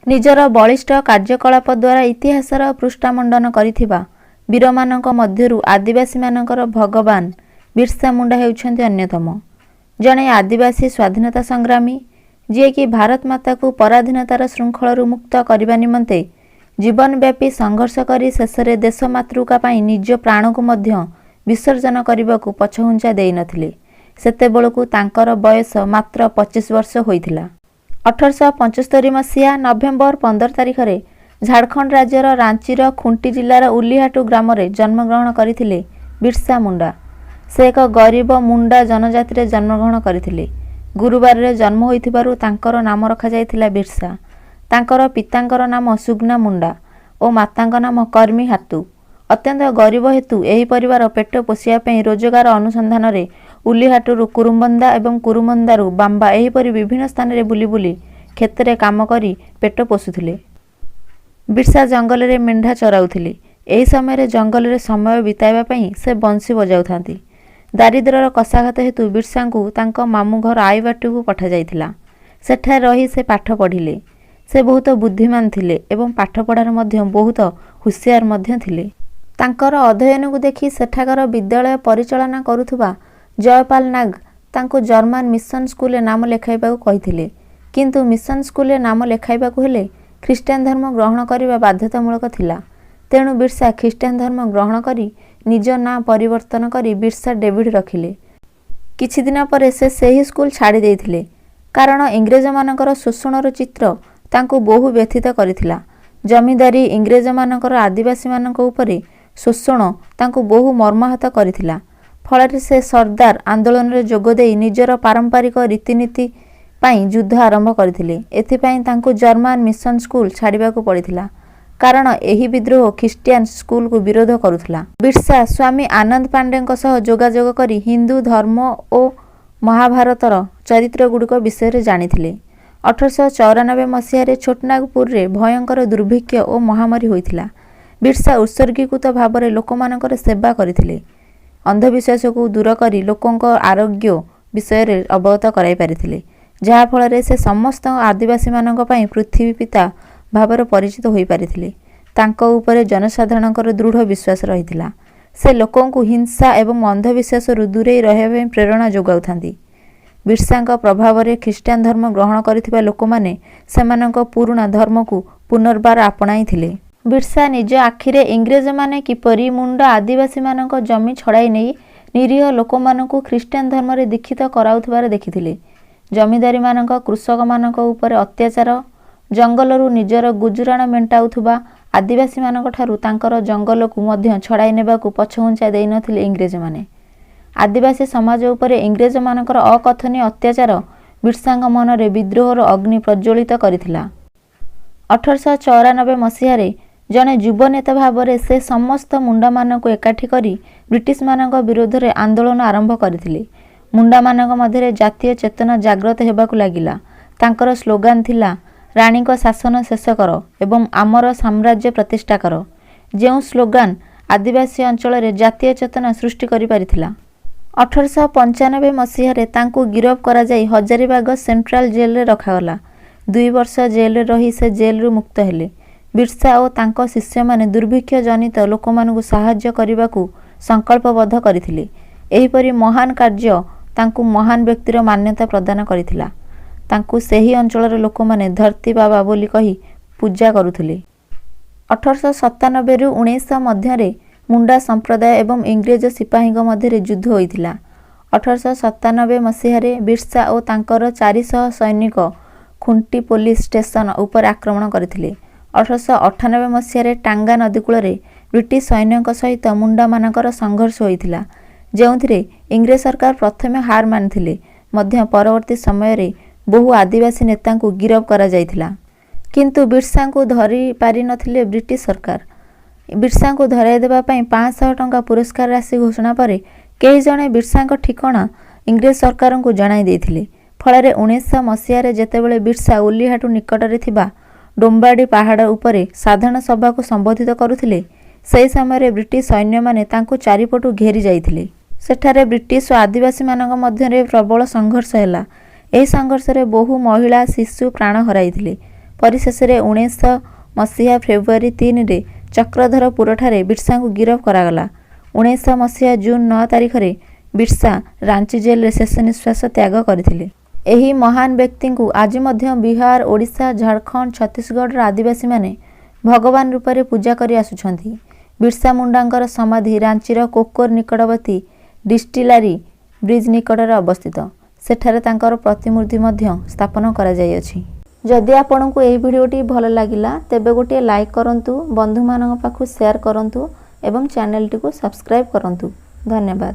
ନିଜର ବଳିଷ୍ଠ କାର୍ଯ୍ୟକଳାପ ଦ୍ୱାରା ଇତିହାସର ପୃଷ୍ଠା ମଣ୍ଡନ କରିଥିବା ବୀରମାନଙ୍କ ମଧ୍ୟରୁ ଆଦିବାସୀମାନଙ୍କର ଭଗବାନ ବିର୍ସା ମୁଣ୍ଡା ହେଉଛନ୍ତି ଅନ୍ୟତମ। ଜଣେ ଆଦିବାସୀ ସ୍ୱାଧୀନତା ସଂଗ୍ରାମୀ, ଯିଏକି ଭାରତ ମାତାକୁ ପରାଧୀନତାର ଶୃଙ୍ଖଳରୁ ମୁକ୍ତ କରିବା ନିମନ୍ତେ ଜୀବନବ୍ୟାପୀ ସଂଘର୍ଷ କରି ଶେଷରେ ଦେଶ ମାତୃକା ପାଇଁ ନିଜ ପ୍ରାଣକୁ ମଧ୍ୟ ବିସର୍ଜନ କରିବାକୁ ପଛଘୁଞ୍ଚା ଦେଇନଥିଲେ। ସେତେବେଳକୁ ତାଙ୍କର ବୟସ ମାତ୍ର 25 ବର୍ଷ ହୋଇଥିଲା। 1875 ମସିହା ନଭେମ୍ବର 15 ତାରିଖରେ ଝାଡ଼ଖଣ୍ଡ ରାଜ୍ୟର ରାଞ୍ଚିର ଖୁଣ୍ଟି ଜିଲ୍ଲାର ଉଲିହାଟୁ ଗ୍ରାମରେ ଜନ୍ମଗ୍ରହଣ କରିଥିଲେ ବିର୍ସା ମୁଣ୍ଡା। ସେ ଏକ ଗରିବ ମୁଣ୍ଡା ଜନଜାତିରେ ଜନ୍ମଗ୍ରହଣ କରିଥିଲେ। ଗୁରୁବାରରେ ଜନ୍ମ ହୋଇଥିବାରୁ ତାଙ୍କର ନାମ ରଖାଯାଇଥିଲା ବିର୍ସା। ତାଙ୍କର ପିତାଙ୍କର ନାମ ସୁଗ୍ନା ମୁଣ୍ଡା ଓ ମାତାଙ୍କ ନାମ କର୍ମୀ ହାତୁ। ଅତ୍ୟନ୍ତ ଗରିବ ହେତୁ ଏହି ପରିବାର ପେଟ ପୋଷିବା ପାଇଁ ରୋଜଗାର ଅନୁସନ୍ଧାନରେ ଉଲିହାଟୁରୁ କୁରୁମ୍ବନ୍ଦା ଏବଂ କୁରୁମ୍ବନ୍ଦାରୁ ବାମ୍ବା, ଏହିପରି ବିଭିନ୍ନ ସ୍ଥାନରେ ବୁଲି ବୁଲି କ୍ଷେତରେ କାମ କରି ପେଟ ପୋଷୁଥିଲେ। ବିର୍ସା ଜଙ୍ଗଲରେ ମେଣ୍ଢା ଚରାଉଥିଲେ। ଏହି ସମୟରେ ଜଙ୍ଗଲରେ ସମୟ ବିତାଇବା ପାଇଁ ସେ ବଂଶୀ ବଜାଉଥାନ୍ତି। ଦାରିଦ୍ର୍ୟର କଷାଘାତ ହେତୁ ବିର୍ସାଙ୍କୁ ତାଙ୍କ ମାମୁଁ ଘର ଆଇବାଟୁକୁ ପଠାଯାଇଥିଲା। ସେଠାରେ ରହି ସେ ପାଠ ପଢ଼ିଲେ। ସେ ବହୁତ ବୁଦ୍ଧିମାନ ଥିଲେ ଏବଂ ପାଠପଢ଼ାରେ ମଧ୍ୟ ବହୁତ ହୁସିଆର ମଧ୍ୟ ଥିଲେ। ତାଙ୍କର ଅଧ୍ୟୟନକୁ ଦେଖି ସେଠାକାର ବିଦ୍ୟାଳୟ ପରିଚାଳନା କରୁଥିବା ଜୟପାଲ ନାଗ ତାଙ୍କୁ ଜର୍ମାନ ମିଶନ ସ୍କୁଲରେ ନାମ ଲେଖାଇବାକୁ କହିଥିଲେ। କିନ୍ତୁ ମିଶନ ସ୍କୁଲରେ ନାମ ଲେଖାଇବାକୁ ହେଲେ ଖ୍ରୀଷ୍ଟିଆନ ଧର୍ମ ଗ୍ରହଣ କରିବା ବାଧ୍ୟତାମୂଳକ ଥିଲା। ତେଣୁ ବିର୍ସା ଖ୍ରୀଷ୍ଟିଆନ ଧର୍ମ ଗ୍ରହଣ କରି ନିଜ ନାଁ ପରିବର୍ତ୍ତନ କରି ବିର୍ସା ଡେଭିଡ ରଖିଲେ। କିଛିଦିନ ପରେ ସେ ସେହି ସ୍କୁଲ ଛାଡ଼ି ଦେଇଥିଲେ, କାରଣ ଇଂରେଜମାନଙ୍କର ଶୋଷଣର ଚିତ୍ର ତାଙ୍କୁ ବହୁ ବ୍ୟଥିତ କରିଥିଲା। ଜମିଦାରୀ ଇଂରେଜମାନଙ୍କର ଆଦିବାସୀମାନଙ୍କ ଉପରେ ଶୋଷଣ ତାଙ୍କୁ ବହୁ ମର୍ମାହତ କରିଥିଲା। ଫଳରେ ସେ ସର୍ଦ୍ଦାର ଆନ୍ଦୋଳନରେ ଯୋଗଦେଇ ନିଜର ପାରମ୍ପରିକ ରୀତିନୀତି ପାଇଁ ଯୁଦ୍ଧ ଆରମ୍ଭ କରିଥିଲେ। ଏଥିପାଇଁ ତାଙ୍କୁ ଜର୍ମାନ ମିଶନ ସ୍କୁଲ ଛାଡ଼ିବାକୁ ପଡ଼ିଥିଲା, କାରଣ ଏହି ବିଦ୍ରୋହ ଖ୍ରୀଷ୍ଟିଆନ ସ୍କୁଲକୁ ବିରୋଧ କରୁଥିଲା। ବିର୍ସା ସ୍ୱାମୀ ଆନନ୍ଦ ପାଣ୍ଡେଙ୍କ ସହ ଯୋଗାଯୋଗ କରି ହିନ୍ଦୁ ଧର୍ମ ଓ ମହାଭାରତର ଚରିତ୍ରଗୁଡ଼ିକ ବିଷୟରେ ଜାଣିଥିଲେ। 1894 ମସିହାରେ ଛୋଟନାଗପୁରରେ ଭୟଙ୍କର ଦୁର୍ଭିକ୍ଷ ଓ ମହାମାରୀ ହୋଇଥିଲା। ବିର୍ସା ଉତ୍ସର୍ଗୀକୃତ ଭାବରେ ଲୋକମାନଙ୍କର ସେବା କରିଥିଲେ। ଅନ୍ଧବିଶ୍ୱାସକୁ ଦୂର କରି ଲୋକଙ୍କ ଆରୋଗ୍ୟ ବିଷୟରେ ଅବଗତ କରାଇପାରିଥିଲେ, ଯାହାଫଳରେ ସେ ସମସ୍ତ ଆଦିବାସୀମାନଙ୍କ ପାଇଁ ପୃଥିବୀ ପିତା ଭାବରେ ପରିଚିତ ହୋଇପାରିଥିଲେ। ତାଙ୍କ ଉପରେ ଜନସାଧାରଣଙ୍କର ଦୃଢ଼ ବିଶ୍ୱାସ ରହିଥିଲା। ସେ ଲୋକଙ୍କୁ ହିଂସା ଏବଂ ଅନ୍ଧବିଶ୍ୱାସରୁ ଦୂରେଇ ରହିବା ପାଇଁ ପ୍ରେରଣା ଯୋଗାଉଥାନ୍ତି। ବିର୍ସାଙ୍କ ପ୍ରଭାବରେ ଖ୍ରୀଷ୍ଟିଆନ ଧର୍ମ ଗ୍ରହଣ କରିଥିବା ଲୋକମାନେ ସେମାନଙ୍କ ପୁରୁଣା ଧର୍ମକୁ ପୁନର୍ବାର ଆପଣାଇଥିଲେ। ବିର୍ସା ନିଜ ଆଖିରେ ଇଂରେଜମାନେ କିପରି ମୁଣ୍ଡା ଆଦିବାସୀମାନଙ୍କ ଜମି ଛଡ଼ାଇ ନେଇ ନିରୀହ ଲୋକମାନଙ୍କୁ ଖ୍ରୀଷ୍ଟିଆନ ଧର୍ମରେ ଦୀକ୍ଷିତ କରାଉଥିବାର ଦେଖିଥିଲେ। ଜମିଦାରୀମାନଙ୍କ କୃଷକମାନଙ୍କ ଉପରେ ଅତ୍ୟାଚାର, ଜଙ୍ଗଲରୁ ନିଜର ଗୁଜୁରାଣ ମେଣ୍ଟାଉଥିବା ଆଦିବାସୀମାନଙ୍କଠାରୁ ତାଙ୍କର ଜଙ୍ଗଲକୁ ମଧ୍ୟ ଛଡ଼ାଇ ନେବାକୁ ପଛଘୁଞ୍ଚା ଦେଇନଥିଲେ ଇଂରେଜମାନେ। ଆଦିବାସୀ ସମାଜ ଉପରେ ଇଂରେଜମାନଙ୍କର ଅକଥନୀୟ ଅତ୍ୟାଚାର ବିର୍ସାଙ୍କ ମନରେ ବିଦ୍ରୋହର ଅଗ୍ନି ପ୍ରଜ୍ୱଳିତ କରିଥିଲା। 1894 ମସିହାରେ ଜଣେ ଯୁବ ନେତା ଭାବରେ ସେ ସମସ୍ତ ମୁଣ୍ଡାମାନଙ୍କୁ ଏକାଠି କରି ବ୍ରିଟିଶମାନଙ୍କ ବିରୋଧରେ ଆନ୍ଦୋଳନ ଆରମ୍ଭ କରିଥିଲେ। ମୁଣ୍ଡାମାନଙ୍କ ମଧ୍ୟରେ ଜାତୀୟ ଚେତନା ଜାଗ୍ରତ ହେବାକୁ ଲାଗିଲା। ତାଙ୍କର ସ୍ଲୋଗାନ ଥିଲା, "ରାଣୀଙ୍କ ଶାସନ ଶେଷ କର ଏବଂ ଆମର ସାମ୍ରାଜ୍ୟ ପ୍ରତିଷ୍ଠା କର", ଯେଉଁ ସ୍ଲୋଗାନ ଆଦିବାସୀ ଅଞ୍ଚଳରେ ଜାତୀୟ ଚେତନା ସୃଷ୍ଟି କରିପାରିଥିଲା। 1895 ମସିହାରେ ତାଙ୍କୁ ଗିରଫ କରାଯାଇ ହଜାରିବାଗ ସେଣ୍ଟ୍ରାଲ ଜେଲରେ ରଖାଗଲା। 2 ବର୍ଷ ଜେଲରେ ରହି ସେ ଜେଲରୁ ମୁକ୍ତ ହେଲେ। ବିର୍ସା ଓ ତାଙ୍କ ଶିଷ୍ୟମାନେ ଦୁର୍ଭିକ୍ଷ ଜନିତ ଲୋକମାନଙ୍କୁ ସାହାଯ୍ୟ କରିବାକୁ ସଂକଳ୍ପବଦ୍ଧ କରିଥିଲେ। ଏହିପରି ମହାନ କାର୍ଯ୍ୟ ତାଙ୍କୁ ମହାନ ବ୍ୟକ୍ତିର ମାନ୍ୟତା ପ୍ରଦାନ କରିଥିଲା। ତାଙ୍କୁ ସେହି ଅଞ୍ଚଳର ଲୋକମାନେ ଧରତୀ ବାବା ବୋଲି କହି ପୂଜା କରୁଥିଲେ। 1897ରୁ 1900 ମଧ୍ୟରେ ମୁଣ୍ଡା ସମ୍ପ୍ରଦାୟ ଏବଂ ଇଂରେଜ ସିପାହୀଙ୍କ ମଧ୍ୟରେ ଯୁଦ୍ଧ ହୋଇଥିଲା। 1897 ମସିହାରେ ବିର୍ସା ଓ ତାଙ୍କର 400 ସୈନିକ ଖୁଣ୍ଟି ପୋଲିସ ଷ୍ଟେସନ ଉପରେ ଆକ୍ରମଣ କରିଥିଲେ। 1898 ମସିହାରେ ଟାଙ୍ଗା ନଦୀକୂଳରେ ବ୍ରିଟିଶ ସୈନ୍ୟଙ୍କ ସହିତ ମୁଣ୍ଡାମାନଙ୍କର ସଂଘର୍ଷ ହୋଇଥିଲା, ଯେଉଁଥିରେ ଇଂରେଜ ସରକାର ପ୍ରଥମେ ହାର ମାନିଥିଲେ ମଧ୍ୟ ପରବର୍ତ୍ତୀ ସମୟରେ ବହୁ ଆଦିବାସୀ ନେତାଙ୍କୁ ଗିରଫ କରାଯାଇଥିଲା। କିନ୍ତୁ ବିର୍ସାଙ୍କୁ ଧରିପାରିନଥିଲେ ବ୍ରିଟିଶ ସରକାର। ବିର୍ସାଙ୍କୁ ଧରାଇଦେବା ପାଇଁ 500 ଟଙ୍କା ପୁରସ୍କାର ରାଶି ଘୋଷଣା ପରେ କେହି ଜଣେ ବିର୍ସାଙ୍କ ଠିକଣା ଇଂରେଜ ସରକାରଙ୍କୁ ଜଣାଇ ଦେଇଥିଲେ। ଫଳରେ 1900 ମସିହାରେ ଯେତେବେଳେ ବିର୍ସା ଉଲିହାଟୁ ନିକଟରେ ଥିବା ଡୋମ୍ବାଡି ପାହାଡ଼ ଉପରେ ସାଧାରଣ ସଭାକୁ ସମ୍ବୋଧିତ କରୁଥିଲେ, ସେହି ସମୟରେ ବ୍ରିଟିଶ ସୈନ୍ୟମାନେ ତାଙ୍କୁ ଚାରିପଟୁ ଘେରି ଯାଇଥିଲେ। ସେଠାରେ ବ୍ରିଟିଶ ଓ ଆଦିବାସୀମାନଙ୍କ ମଧ୍ୟରେ ପ୍ରବଳ ସଂଘର୍ଷ ହେଲା। ଏହି ସଂଘର୍ଷରେ ବହୁ ମହିଳା, ଶିଶୁ ପ୍ରାଣ ହରାଇଥିଲେ। ପରିଶେଷରେ 1900 ମସିହା ଫେବୃଆରୀ 3ରେ ଚକ୍ରଧରପୁରଠାରେ ବିର୍ସାଙ୍କୁ ଗିରଫ କରାଗଲା। 1900 ମସିହା ଜୁନ୍ 9 ତାରିଖରେ ବିର୍ସା ରାଞ୍ଚି ଜେଲରେ ଶେଷ ନିଶ୍ୱାସ ତ୍ୟାଗ କରିଥିଲେ। ଏହି ମହାନ ବ୍ୟକ୍ତିଙ୍କୁ ଆଜି ମଧ୍ୟ ବିହାର, ଓଡ଼ିଶା, ଝାଡ଼ଖଣ୍ଡ, ଛତିଶଗଡ଼ର ଆଦିବାସୀମାନେ ଭଗବାନ ରୂପରେ ପୂଜା କରି ଆସୁଛନ୍ତି। ବିର୍ସା ମୁଣ୍ଡାଙ୍କର ସମାଧି ରାଞ୍ଚିର କୋକର ନିକଟବର୍ତ୍ତୀ ଡିଷ୍ଟିଲାରୀ ବ୍ରିଜ୍ ନିକଟରେ ଅବସ୍ଥିତ। ସେଠାରେ ତାଙ୍କର ପ୍ରତିମୂର୍ତ୍ତି ମଧ୍ୟ ସ୍ଥାପନ କରାଯାଇଅଛି। ଯଦି ଆପଣଙ୍କୁ ଏହି ଭିଡ଼ିଓଟି ଭଲ ଲାଗିଲା, ତେବେ ଗୋଟିଏ ଲାଇକ୍ କରନ୍ତୁ, ବନ୍ଧୁମାନଙ୍କ ପାଖକୁ ସେୟାର କରନ୍ତୁ ଏବଂ ଚ୍ୟାନେଲଟିକୁ ସବସ୍କ୍ରାଇବ୍ କରନ୍ତୁ। ଧନ୍ୟବାଦ।